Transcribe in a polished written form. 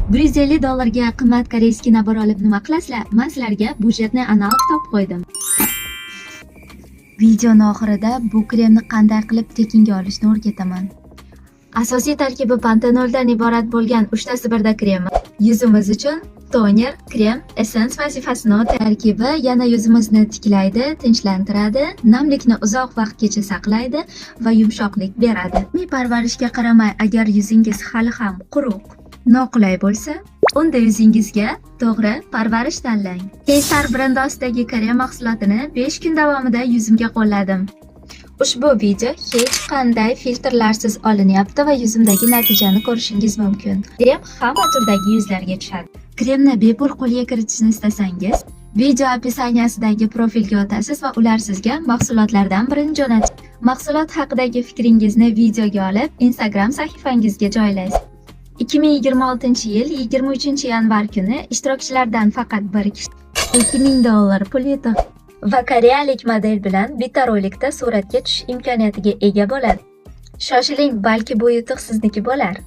150 dollarga qimmat корейский набор olib nima qilasizlar? Man sizlarga бюджетный аналог topib qo'ydim. Videoni oxirida bu kremni qanday qilib tekinga olishni o'rgataman. Asosiy tarkibi pantenoldan iborat bo'lgan uchtasi birda kremi yuzimiz uchun toner, krem, essens vazifasini o'taydi. Tarkibi yana yuzimizni tiklaydi, tinchlantiradi, namlikni uzoq vaqtgacha saqlaydi va yumshoqlik beradi. Parvarishga qaramay, agar yuzingiz hali ham quruq, noqulay bo'lsa, unda yuzingizga to'g'ri parvarish tanlang. Keysar brendi ostidagi Koreya mahsulotini 5 kun davomida yuzimga qo'lladim. Ushbu video hech qanday filtrlarsiz olinyapti va yuzimdagi natijani ko'rishingiz mumkin. Krem hamma turdagi yuzlarga tushadi. Kremni bepul qo'lga kiritishni istasangiz, video описания sidagi profilga o'tasiz va ular sizga mahsulotlardan birini jo'natadi. Mahsulot haqidagi fikringizni videoga olib, Instagram sahifangizga joylaysiz. 2026-yil 23-yanvar kuni ishtirokchilardan faqat bir kishi 2000 dollar pul yutuq va koreyalik model bilan bitta rolikda suratga tushish imkoniyatiga ega bo'ladi. Shoshiling, balki bu yutuq sizniki bo'lar.